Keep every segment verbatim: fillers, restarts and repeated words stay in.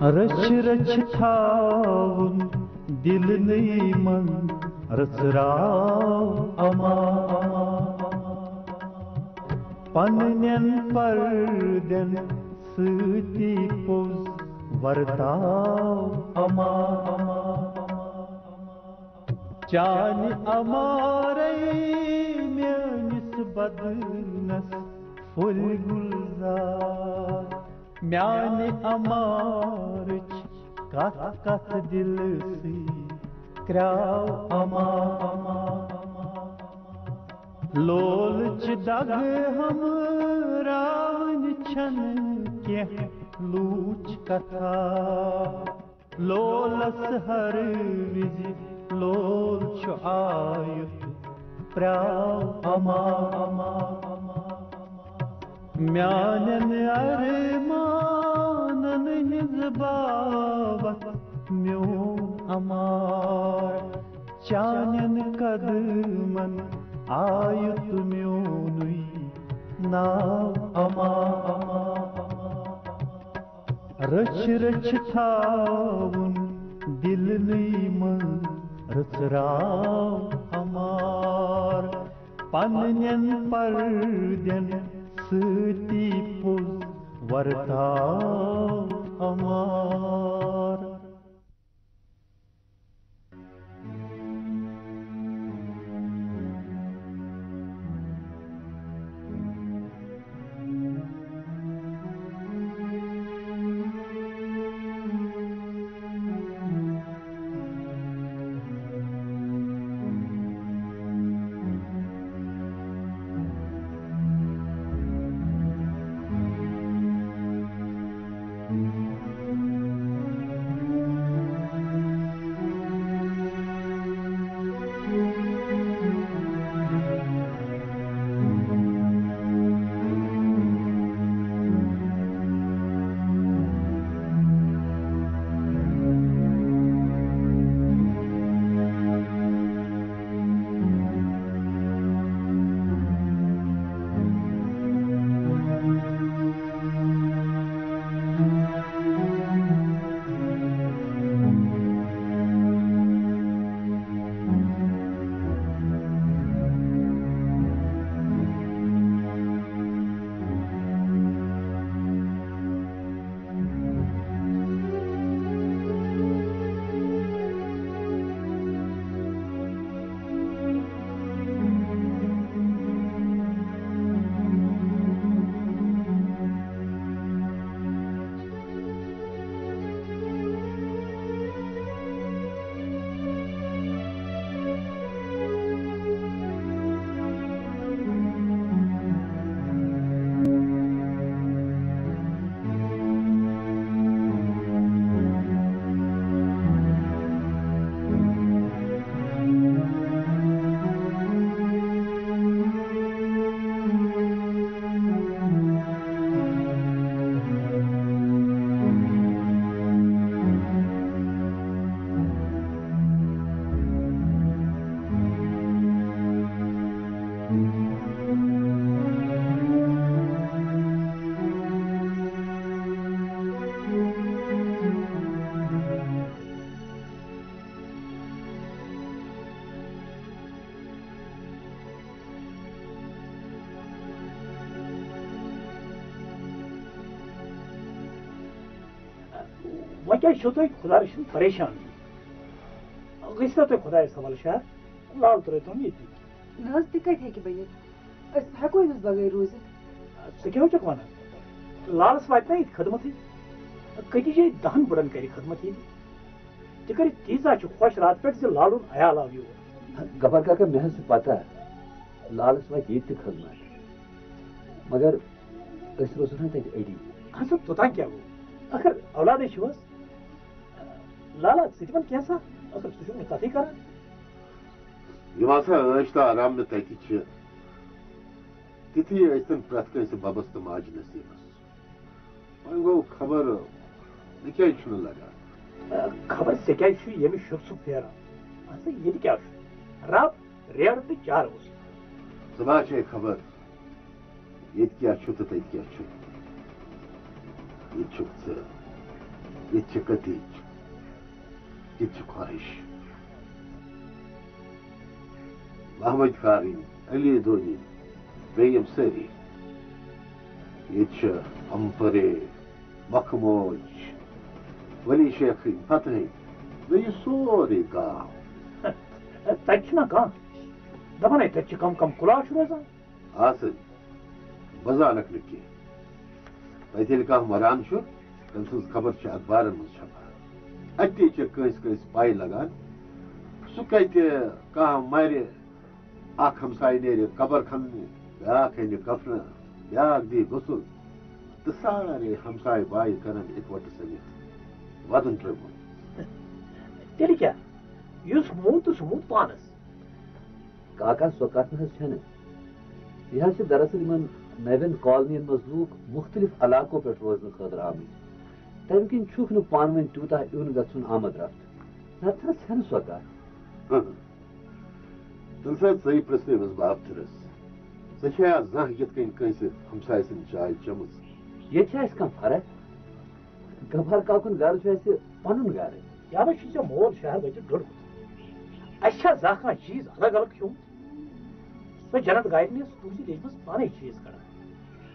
رچھ رچھ تھاوُن دِلنٕے منٛز رژراو اما۔ پننٮ۪ن پردٮ۪ن سۭتی پوٚز ورتاو اما۔ چانہِ امارے میٲنِس بدنس پھُلۍ گُلزار۔ میانہِ امارٕچ کتھ کتھ دِلسٕے کرٛاو اما۔ لولٕچ دگہٕ ہمراوٕنۍ چھنہٕ کینٛہہ لوٗچ کتھا۔ لولس ہر وِزِ لول چھُ آیُت پرٛاو اما۔ میانٮ۪ن ارمانن ہٕنٛز باوتھ میون امار۔ چانٮ۪ن قدمن آیُت میونُے ناو اما۔ رٔچھۍ رٔچھۍ تھاوُن دِلنٕے منٛز رژراو امار۔ پننٮ۪ن پردٮ۪ن سۭتی پوٚز ورتاو امار۔ وۄنۍ کیٛازِ چھِو تُہۍ خۄدا رٔچھِن پریشان؟ گٔژھِو تُہۍ خۄدایَس حوالہٕ شہر، لال ترٛٲوِتھ ییٚتی۔ نہ حظ، تہِ کَتہِ ہیٚکہِ بٔنِتھ؟ أسۍ ہٮ۪کو أمِس بغٲر روٗزِتھ؟ ژٕ کیٛاہ چھُکھ وَنان؟ لالَس واتہِ نہ ییٚتہِ خدمتٕے؟ کٔتِج جایہِ دَہَن بٕڑَن کَرِ خدمت ییٚتہِ۔ تہِ کَرِ تیٖژاہ چھُ خۄش راتہٕ پٮ۪ٹھ زِ لالُن عیال آو یور۔ گبر کاکا، مےٚ حظ چھِ پَتہ، لالَس واتہِ ییٚتہِ تہِ خدمت، مگر أسۍ روزو نہ تَتہِ أڑی۔ اَہَن سا، توٚتام کیٛاہ گوٚو؟ ٲخٕر اولادٕے چھُ حظ۔ لالا، ژٕ تہِ وَن کینٛژھا، ٲخٕر ژٕ چھُکھ نہٕ کَتھٕے کَران۔ یِم ہسا عٲش تہٕ آرام مےٚ تَتہِ چھِ، تِتھی ٲسۍ تَن پرٛٮ۪تھ کٲنٛسہِ بَبَس تہٕ ماجہِ نصیٖبَس۔ وۄنۍ گوٚو خبر، مےٚ کیٛازِ چھُنہٕ لگان؟ خبر ژےٚ کیٛازِ چھُ ییٚمہِ شُرۍ سُہ پھیران؟ اَہَن سا، ییٚتہِ کیٛاہ چھُ؟ رب، ریڈ تہٕ چار اوس۔ ژٕ ما چھے خبر، ییٚتہِ کیٛاہ چھُ تہٕ تَتہِ کیٛاہ چھُ؟ ییٚتہِ چھُکھ ژٕ۔ ییٚتہِ چھِ کٔتِج، ییٚتہِ چھِ خۄرِش۔ محمد کارٕنۍ، علی دونی، بیٚیہِ یِم سٲری۔ ییٚتہِ چھِ امپرے، مکھموج، ولی شیخٕنۍ، فتحٕنۍ، بیٚیہِ یہِ سورُے گام۔ تَتہِ چھُنہ کانٛہہ؟ دَپان ہے، تَتہِ چھِ کَم کَم کُلاش روزان۔ آسن، بہٕ زانکھ نہٕ کینٛہہ۔ تَتہِ ییٚلہِ کانٛہہ مَران چھُ، تٔمۍ سٕنٛز خبر چھِ اخبارن منٛز چھپان۔ اَتی چھِ کٲنٛسہِ کٲنٛسہِ پَے لگان۔ سُہ کَتہِ کانٛہہ مَرِ، اکھ ہمسایہِ نیرِ قبر کھننہِ، بیٛاکھ اَنہِ کفنہٕ، بیٛاکھ دِیہِ غسل، تہٕ سارے ہمسایہِ بایہِ کرن اِکوٹہٕ سٔمِتھ وَدُن ترٛٲومُت۔ تیٚلہِ کیٛاہ؟ یُس موٗد تہٕ سُہ موٗد پانس۔ کاکا، سۄ کتھ نہ حظ چھنہٕ۔ یہِ حظ چھِ دراصل یِمن نوٮ۪ن کالنین منٛز لوٗکھ مُختٔلِف علاقو پٮ۪ٹھ روزنہٕ خٲطرٕ آمٕتۍ۔ تمہِ کِنۍ چھُکھ نہٕ پانہٕ ؤنۍ تیوٗتاہ یُن گژھُن آمد رفت۔ نتہٕ حظ چھنہٕ سۄ کتھ۔ ہاں۔ تیٚلہِ سا ژٕے پرٛژھ تٔمِس بابتھٕرس، ژےٚ چھےٚ زانٛہہ یِتھ کٔنۍ کٲنٛسہِ ہمسایہِ سٕنٛدِ چایہِ چٔمٕژ؟ ییٚتہِ چھا اَسہِ کانٛہہ فرق؟ گبھار کاکُن گرٕ چھُ اَسہِ پنُن گرٕ۔ یا وۄنۍ چھُے ژےٚ مول شہر وٲتِتھ ڈوٚڈمُت۔ اَسہِ چھا زانٛہہ کانٛہہ چیٖز الگ الگ کھیوٚمُت؟ سۄ جنت گارِنۍ ٲس تُہنٛزِ لیٚجہِ منٛز پانے چیٖز کڑان۔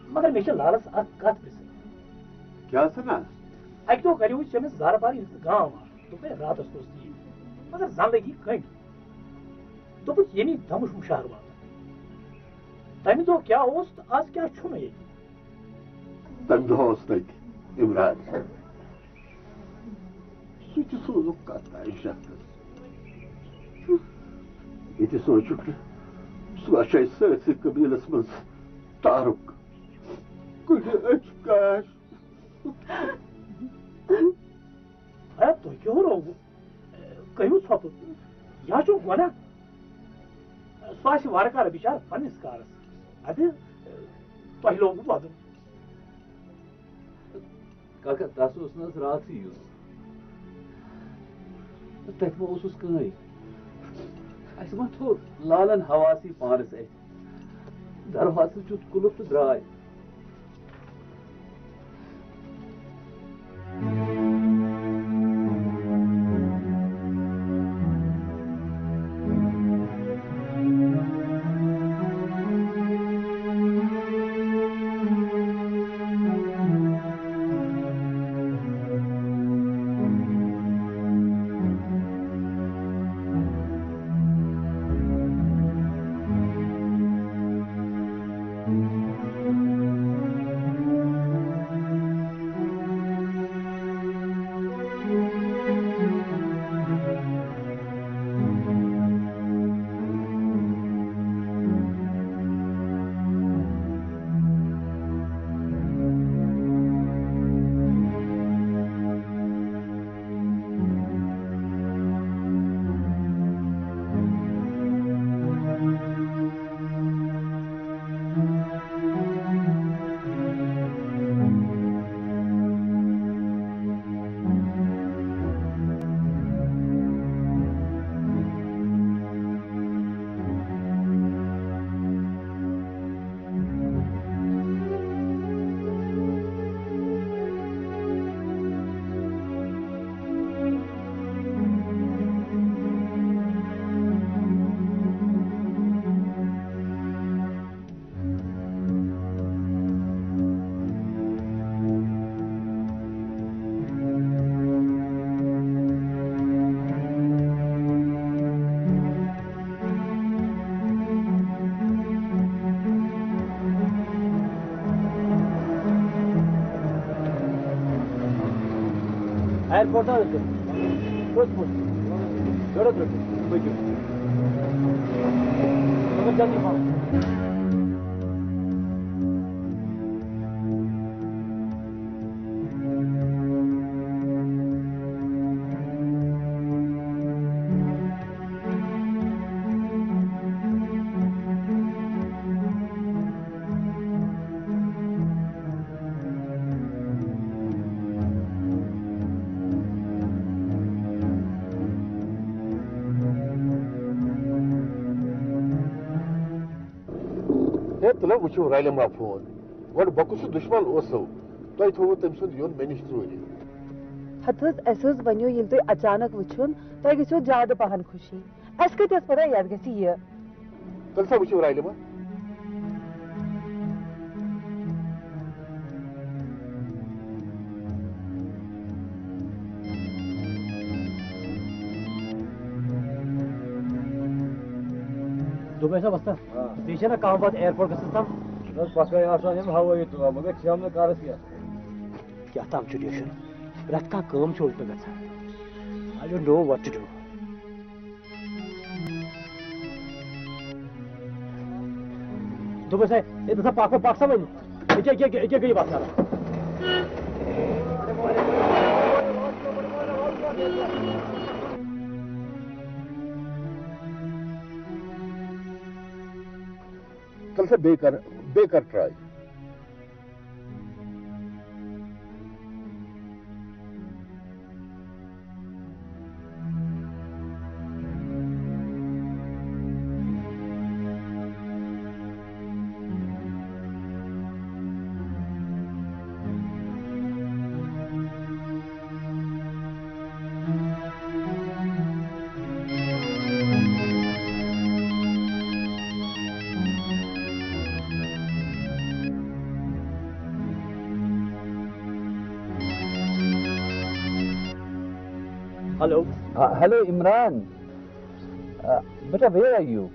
مگر مےٚ چھِ لالس اکھ کتھ پرژھٕنۍ۔ کیٛاہ سنا؟ اکہِ دۄہ کریوُے ژےٚ مےٚ زارٕ پار ییٚلہِ ژٕ گام آکھ۔ دوٚپمَے راتس روز ژیٖرۍ۔ مگر زندگی کٔنۍ۔ دوٚپُکھ ییٚمی دمہٕ چھُم شہر واتُن۔ تمہِ دۄہ کیٛاہ اوس تہٕ از کیٛاہ چھُنہٕ ییٚتہِ؟ تمہِ دۄہ اوس تتہِ عمران۔ سُہ تہِ سوزُکھ کتھ آیہِ شہرس۔ یہِ تہِ سونٛچُکھ نہٕ، سُہ چھُ اَسہِ سٲرسٕے قبیلس منٛز تارُک۔ کُنہِ أچھ کاش۔ ہے، تُہۍ کیٛاہ رووُ؟ کٔرِو ژھۄپہٕ۔ یہِ حظ چھُ گۄناہ۔ سُہ آسہِ وارٕ کارٕ بِچارٕ پننِس کارس۔ اَدٕ، تۄہہِ لوگوُ وَدُن۔ کاکا، تَس اوس نہٕ حظ راتھٕے یُن؟ تَتہِ ما اوسُس کٕہٕنۍ؟ اَسہِ ما تھوٚو لالَن حواسٕے پانَس اَتھِ؟ دروازٕ دیُت کُلُف تہٕ درٛاے۔ ایئرپورٹ آ، کٔژ فُٹ؟ ڈۄڈ ہَتھ رۄپیہِ۔ پٔکِو۔ مگر جلدی پَہَم۔ ہے، تُلِو وٕچھِو رَلہِ ما فون۔ گۄڈٕ بۄکُس چھُ دُشمَن اوسُو، تۄہہِ تھوٚوُ تٔمۍ سُنٛد یُن مےٚ نِش ژوٗرِ۔ ہتہٕ حظ، اَسہِ حظ وَنیو، ییٚلہِ تُہۍ اچانک وٕچھُن، تۄہہِ گژھیو زیادٕ پَہَن خوشی۔ اَسہِ کَتہِ ٲس پَتہ یَتھ گژھِ یہِ؟ تیٚلہِ سا وٕچھِو رَلہِ وۄنۍ۔ دوٚپمَے سا وۄستا، آ۔ بیٚیہِ چھےٚ نا کانٛہہ وَتھ ایرپورٹ گژھنَس تام؟ نہ حظ، پَکَے آسان یِم ہوٲیی تُلان، مگر کھٮ۪م نہٕ کَرَس کینٛہہ۔ کیٛاہ تام چھُ ریشن؟ پرٛٮ۪تھ کانٛہہ کٲم چھِ اُلٹہٕ گژھان۔ I don't know what to do. دوٚپمَے سا، ہے، دَپسا، پَکھ وۄنۍ، پَکھ سا وۄنۍ۔ ییٚکیٛاہ، ییٚکیٛاہ، ییٚکیٛاہ، ییٚکیٛاہ گٔے وَتھ سارا۔ تیٚلہِ سا بیٚیہِ کر، بیٚیہِ کر try۔ ہیلو۔ آ، ہیلو عمران۔ آ، بیٹا، where are you؟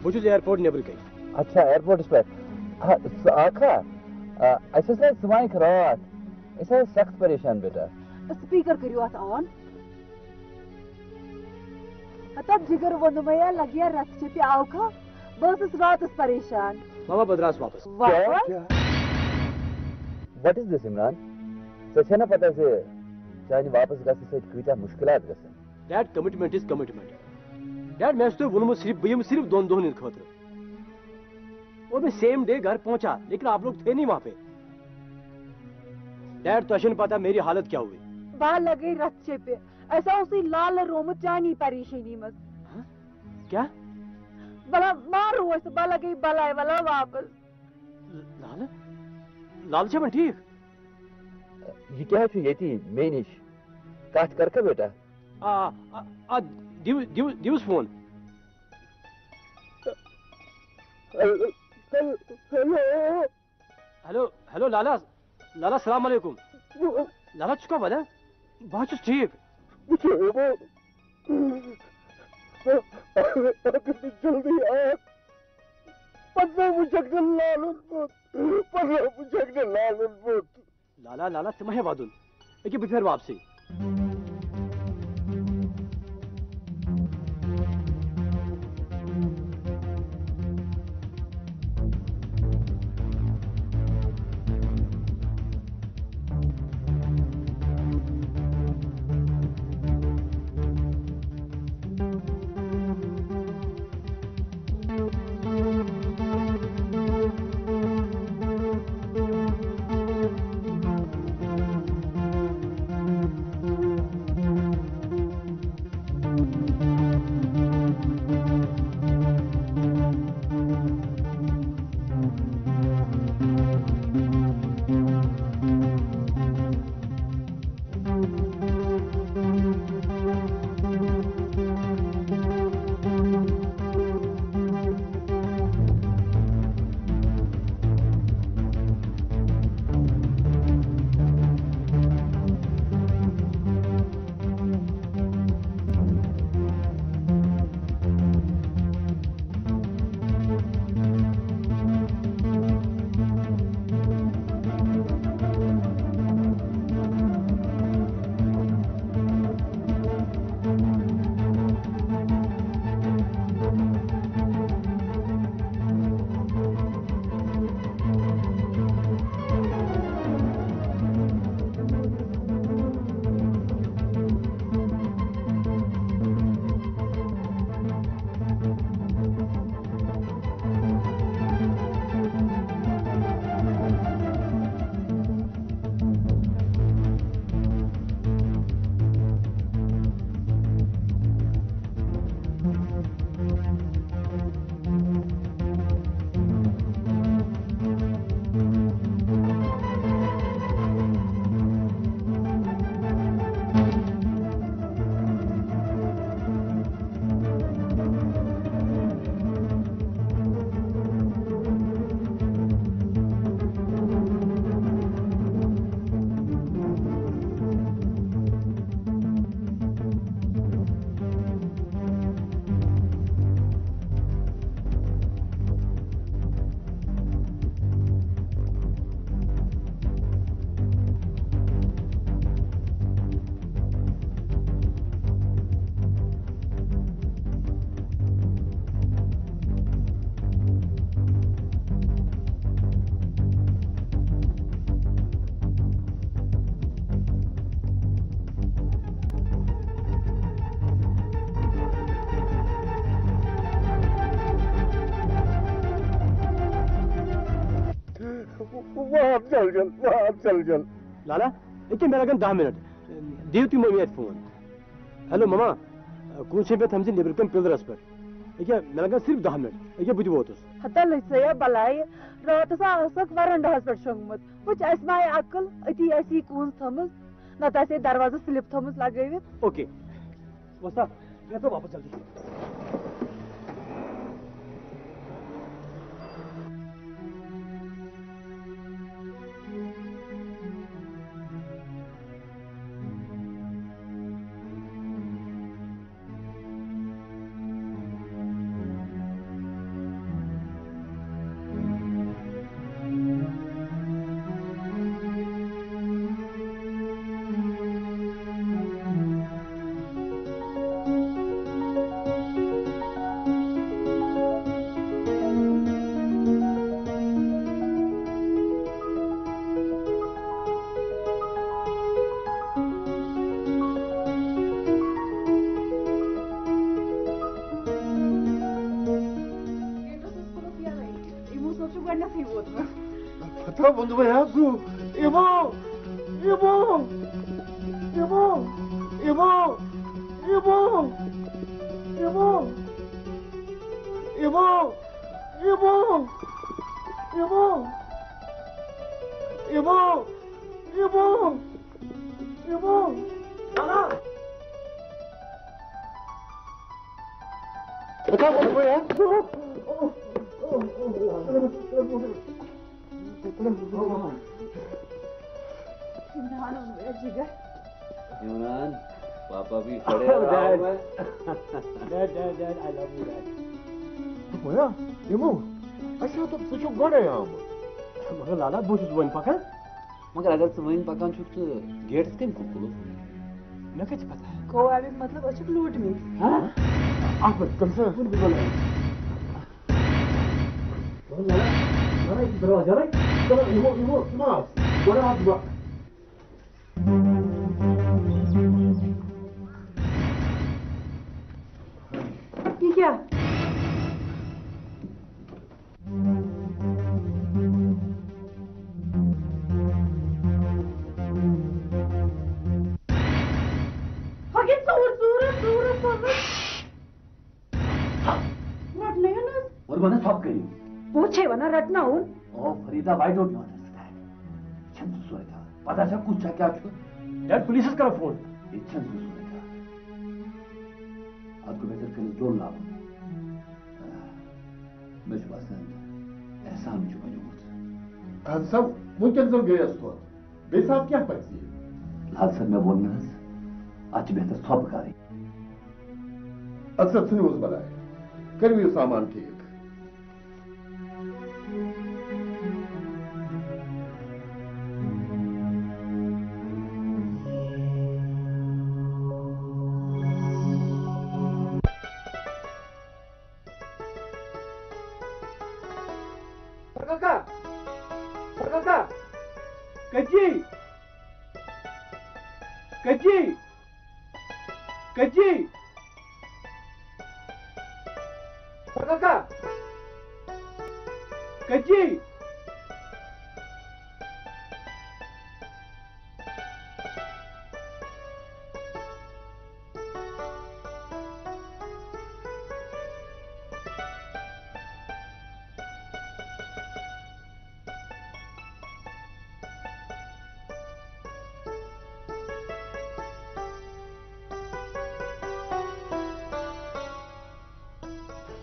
بہٕ چھُس ایئرپورٹ نیٚبرٕ کَنۍ۔ اچھا، ایئرپورٹس پٮ۪ٹھ۔ آ، ژٕ آکھا؟ آ، اَسہِ ٲس نہ ژٕ وَنکھ راتھ۔ أسۍ آے سخت پریشان بیٹا۔ سپیکر کٔرِو اَتھ آن۔ ہتا جگر ووٚنمَے یا لگیا رتھ چپہِ آوکھا؟ بہٕ ٲسٕس راتس پریشان۔ ماما، بہٕ درٛاس واپس۔ واپس؟ کیٛاہ؟ What is this Imran? ژےٚ چھےٚ نا پتہ زِ چانہِ واپس گژھنہٕ سۭتۍ کۭتیاہ مشکلات گژھن؟ Dad, commitment is commitment. Dad, مےٚ اوس تۄہہِ ووٚنمُت صرف بہٕ یِمہٕ صرف دۄن دۄہن ہٕنٛدِ خٲطرٕ۔ اور میں سیم ڈے گھر پہنچا، لیکن آپ لوگ تھے نہیں وہاں پہ۔ ڈیڈ، تۄہہِ چھَنہٕ پتہ میری حالت کیا ہوئی۔ بہٕ لگے رتھ چپہِ۔ اسہِ اوسُے لالہٕ رومُت چانی پریشٲنی منٛز۔ ہاں؟ کیا؟ بلا مارو أسۍ، بہٕ لگے بلاے ولا واپس۔ لالہٕ؟ لالہٕ چھا وۄنۍ ٹھیٖک؟ یہِ کیٛاہ چھُ ییٚتی مےٚ نِش؟ کتھ کر کھا بیٹا؟ آ، آ، آ، دِیِو، دِیِو، دِیِوس فون۔ ہیلو۔ ہیلو، ہیلو، لالا، لالا، السلام علیکم۔ لالا، ژٕ چھُکھا ودان؟ بہٕ حظ چھُس ٹھیٖک۔ وٕچھِو، یِمو، اگر نہٕ جلدی آکھ، پتہٕ وٕچھکھ نہٕ لالُن بُتھ، پتہٕ وٕچھکھ نہٕ لالُن بُتھ۔ لالا، لالا، ژٕ مہ ہےٚ ودُن۔ أکہِ بہٕ پھیرٕ واپسٕے۔ وات جل جل، وات جل جل۔ لالا، أکیٛاہ مےٚ لگن دَہ مِنٹ۔ دِیِو تُہۍ مٔمی اَتھِ فون۔ ہیلو مما، کُن چھے مےٚ تھٲمژٕ نیٚبرٕ کَنۍ پِلرَس پٮ۪ٹھ۔ أکیٛاہ مےٚ لگن صرف دَہ مِنٹ۔ أکیٛاہ بہٕ تہِ ووتُس۔ ہتا لٔج سا یا بلاے، راتس آسکھ ورنڈاہس پٮ۪ٹھ شۄنٛگمُت۔ وٕچھ، اَسہِ ما آیہِ عقل، أتی آسہِ یہِ کُنٛز تھٲمٕژ، نتہٕ آسہِ ہے دروازس slip تھٲمٕژ لگٲوِتھ۔ اوکے۔ وۄستا، مےٚ ژٕ واپس جلدی۔ گیٹس اوس کُلُف یَلَے۔ یِمو صٲب چھُ گۄڈٕنیتھٕے ووتمُت۔ پتہ ووٚنمَے ہا سُہ۔ یِمو، یِمو، یِمو، یِمو، یِمو، یِمو، یِمو، یِمو، یِمو، یِمو، یِمو، یِمو۔ عمران، پاپا بھی کھڑے ہیں، Dad. Dad, Dad, Dad, I love you, Dad. دوٚپمَے ہا، یِمو، اَسہِ ہا دوٚپ، ژٕ چھُکھ گۄڈَے آمُت۔ مگر لالا، بہٕ چھُس وۄنۍ پکان۔ مگر اگر ژٕ وۄنۍ پکان چھُکھ، تہٕ گیٹَس کٔمۍ کوٚر کُلُف؟ مےٚ کَتہِ چھِ پتہ؟ گوٚو اَمیُک مطلب، أسۍ چھِکھ لوٗٹمٕتۍ۔ ہاں؟ اَکھ مِنٹ، کٔمۍ سٕنٛز؟ وٕنہِ بہٕ بَناوٕ۔ وَلہٕ، وَلہٕ، وَلہٕ، یہِ دروازٕ یَلَے۔ چلو، یِمو، یِمو، یِمو آو۔ گۄڈٕ آو دُعا۔ یہِ کیٛاہ؟ ہۄ گٔے ژوٗر، ژوٗر، ژوٗر، ژوٗر۔ رٹنٲیِو نہٕ حظ۔ اور ونان سب کٔرِو۔ پوٚز چھے ونان، رٹناوُن۔ او Farida, why don't you understand؟ چھَنہٕ سُہ صورت حال۔ پتہ چھا کُس چھا کیٛاہ چھُ؟ Dad، پولیسَس کرو فون۔ ییٚتہِ چھَنہٕ سُہ صورت حال۔ اَتھ گوٚو مےٚ ژےٚ کٔرِتھ زوٚل لاگُن۔ آ، مےٚ چھُ باسان، احسان چھُ بنیومُت۔ اہن سا، وٕنکٮ۪ن زن گٔیَس تھوٚد۔ بیٚیہِ صاحب کیٛاہ پَزِ یہِ؟ لال صٲب، مےٚ ووٚن نہٕ حظ، اَتھ چھِ بہتر ژھۄپہٕ کَرٕنۍ۔ اَدٕ سا، ژھٕنِو حظ بلاے، کٔرِو یہِ سامان ٹھیٖک۔ کاکا، کاکا، کجی، کجی، کجی، کاکا، کجی۔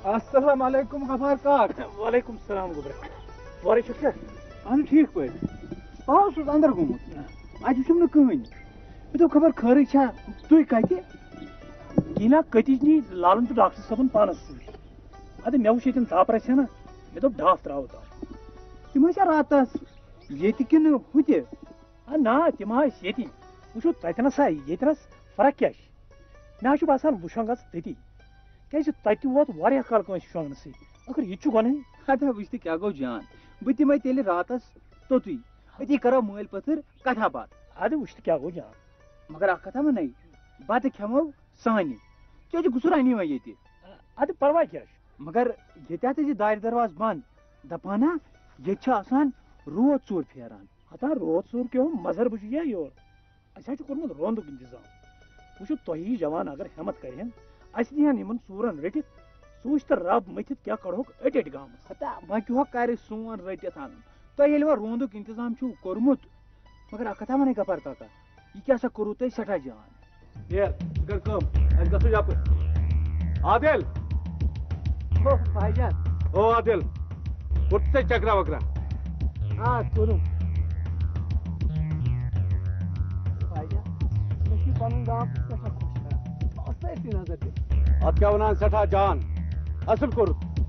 السلام علیکم غفار کاک۔ وعلیکم السلام گوٚبرا۔ وارے چھُکھ ژےٚ؟ اہن ٹھیٖک پٲٹھۍ۔ بہٕ اوسُس اندر گوٚمُت۔ اَتہِ وُچھُم نہٕ کٕہٕنۍ۔ مےٚ دوٚپ خبر خٲرٕے چھا؟ تُہۍ کتہِ؟ کِہیٖنۍ نہ، کٔتِج نی لالن تہٕ ڈاکٹر صٲبن پانس سۭتۍ۔ اَدٕ مےٚ وُچھ ییٚتٮ۪ن ژاپہٕ رژھِ ہنا، مےٚ دوٚپ ڈاپھ ترٛاوو تتھ۔ تِم ٲسۍ راتس ییٚتہِ کِنہٕ ہُتہِ؟ آ، نا، تِم ہا ٲسۍ ییٚتی۔ وٕچھِو، تَتٮ۪نَس ہا ییٚتٮ۪نَس فرق کیٛاہ چھِ؟ مےٚ حظ چھُ باسان، وٕچھو گژھ تٔتی۔ کیٛازِ تۄہہِ تہِ ووت واریاہ کال کٲنٛسہِ شۄنٛگنَسٕے۔ ٲخٕر یہِ تہِ چھُ گۄنہٕے۔ ہتا وٕچھ تہٕ کیٛاہ گوٚو جان؟ بہٕ دِمَے تیٚلہِ راتَس توٚتُے۔ أتی کَرو مٲلۍ پٔتھٕر کَتھا باتھ۔ اَدٕ وٕچھ تہٕ کیٛاہ گوٚو جان؟ مگر اَکھ کَتھا وَنَے، بَتہٕ کھٮ۪مو سانہِ۔ ژےٚ تہِ گُسُر اَنی وۄنۍ ییٚتہِ۔ اَدٕ پَرواے کیٛاہ چھُ؟ مگر ییٚتہِ ہَتھ چھِ دارِ دروازٕ بنٛد۔ دَپان ہا، ییٚتہِ چھِ آسان روز ژوٗر پھیران۔ ہتا روز ژوٗر کیٛاہ ہو، مظہر بہٕ چھُس یا یور۔ اَسہِ حظ چھُ کوٚرمُت روندُک انتظام۔ وٕچھِو، تۄہہِ ہِوۍ جوان اگر ہٮ۪مت کرِہن، اَسہِ دِہن یِمن ژوٗرن رٔٹِتھ، سُہ وٕچھِ تہٕ رب مٔتھِتھ کیٛاہ کڑہوکھ أٹۍ أٹۍ گامس۔ ہتا وۄنۍ کیٛاہ کرِ سون رٔٹِتھ انُن؟ تۄہہِ ییٚلہِ وۄنۍ روندُک انتظام چھُو کوٚرمُت، مگر اکھ کتھا ونے غفار کاکا، یہِ کیٛاہ سا کوٚروٕ تۄہہِ سٮ۪ٹھاہ جان؟ نیر، ژٕ کر کٲم، اَسہِ گژھو یپٲرۍ۔ عادل! ہو، بھائی جان۔ او عادل، کوٚر ژےٚ چکرا وکرا؟ آ، کوٚرُم۔ بھائی جان، مےٚ چھُ یہِ پنُن گام سٮ۪ٹھاہ خۄش کران۔ بہٕ اوسُس نہٕ أتھی نظر دِوان۔ اتھ کیٛاہ ونان سٮ۪ٹھاہ جان؟ اصل کوٚرُتھ۔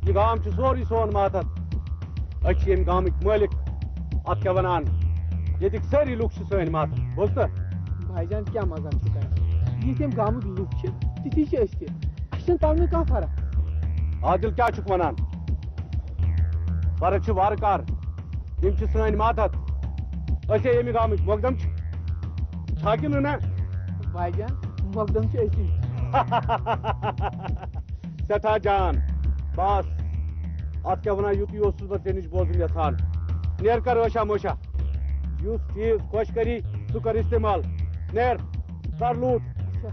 یہِ گام چھُ سورُے سون ماتحت۔ أسۍ چھِ ییٚمہِ گامٕکۍ مٲلِک۔ اتھ کیٛاہ ونان؟ ییٚتِکۍ سٲری لُکھ چھِ سٲنۍ ماتحت۔ بوٗزتھا؟ بھائی جان، کیٛاہ مزاق چھُ کران؟ یِتھۍ ییٚمہِ گامٕکۍ لُکھ چھِ، تِتھی چھِ أسۍ تہِ۔ اَسہِ چھَنہٕ تَمہِ کانٛہہ فرق۔ عادل، کیٛاہ چھُکھ ونان؟ فرق چھِ وارٕ کار۔ یِم چھِ سٲنۍ ماتحت۔ أسۍ ہے ییٚمہِ گامٕکۍ مۄقدم چھِ۔ چھا کِنہٕ نہ؟ بھائی جان، مۄقدم چھِ أسی۔ سٮ۪ٹھاہ جان۔ بس، اتھ کیٛاہ ونان، یُتُے اوسُس بہٕ ژےٚ نِش بوزُن یژھان۔ نیر کر ٲشا مٲشا۔ یُس چیٖز خۄش کری، سُہ کر استعمال۔ نیر، کر لوٗٹ۔ اچھا۔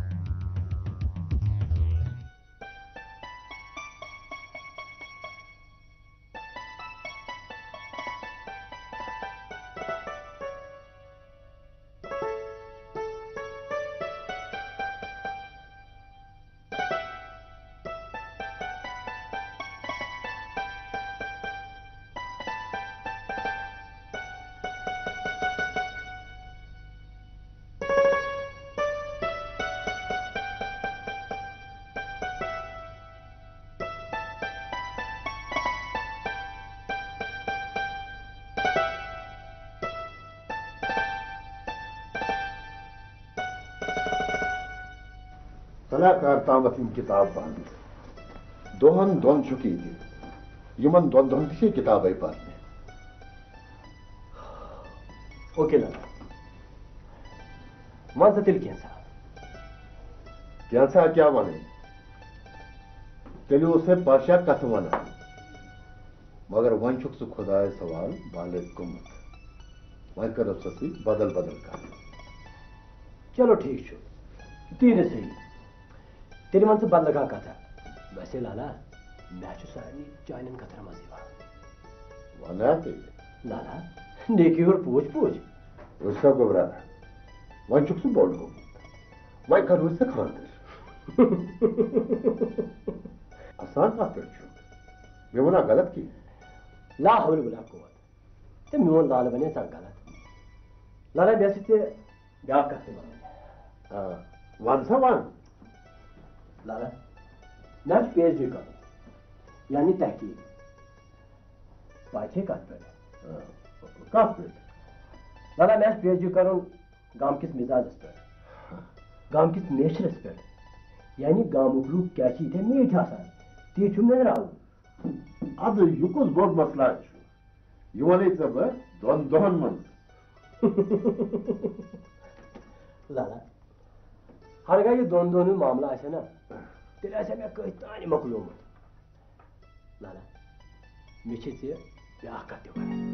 ژٕ نہ کر تامَتھ یِم کِتاب بنٛد۔ دۄہَن دۄن چھُکھ ییٚتہِ۔ یِمَن دۄن دۄہَن تہِ چھے کِتابَے پَرنہِ۔ اوکے لالا، وَن سا تیٚلہِ کینٛژھا۔ کینٛژھا کیٛاہ وَنٕے؟ تیٚلہِ اوس ہے پَرشا کَتھٕ وَنان۔ مگر وۄنۍ چھُکھ ژٕ خۄدایَس حوالہٕ بالغ گوٚمُت۔ وۄنۍ کَرو ژےٚ سۭتۍ بدل بدل کَتھ۔ چلو ٹھیٖک چھُ، تی نہٕ صحیح۔ تیٚلہِ وَن ژٕ بدلہٕ کانٛہہ کَتھا۔ ویسے لالا، مےٚ چھُ سارنٕے چانٮ۪ن کَتھَن منٛز یِوان۔ وَن ہا تیٚلہِ۔ لالا، نیکی اور پوٗچھ پوٗچھ۔ وٕچھ سا گوٚبرا، وۄنۍ چھُکھ ژٕ بوٚڑ گوٚمُت۔ وۄنۍ کَرو أسۍ ژےٚ خانٛدر۔ اَسان کَتھ پٮ۪ٹھ چھُ؟ مےٚ ووٚنا غلط کینٛہہ؟ لا حول ولا قوت۔ تہٕ میون لالہٕ وَنے زانٛہہ غلط۔ لالا، مےٚ سۭتۍ تہِ بیٛاکھ کَتھ تہِ وَنٕنۍ۔ آ، وَن سا وَن۔ لالا، مےٚ حظ چھُ پی ایچ ڈی کَرُن، یعنی تحقیٖق۔ پَے چھے کَتھ پٮ۪ٹھ؟ آ، کَتھ پٮ۪ٹھ؟ لالا، مےٚ حظ چھُ پی ایچ ڈی کَرُن گامہٕ کِس مِزازَس پٮ۪ٹھ، گامہٕ کِس نیچرَس پٮ۪ٹھ، یعنی گامُک لوٗکھ کیٛاہ چھِ ییٖتیٛاہ میٖٹھۍ آسان، تی چھُم نٔنٛدراوُن۔ اَدٕ یہِ کُس بوٚڑ مسلہٕ چھُ؟ یہِ وَنے ژےٚ بہٕ دۄن دۄہَن منٛز۔ لالا، ہرگاہ یہِ دۄن دۄہَن ہُنٛد معاملہٕ آسہِ ہا نا، تیٚلہِ آسہِ ہا مےٚ کٔہۍ تانۍ مۄکلیومُت۔ لالا، مےٚ چھِ ژےٚ بیٛاکھ کَتھ تہِ وَنٕنۍ۔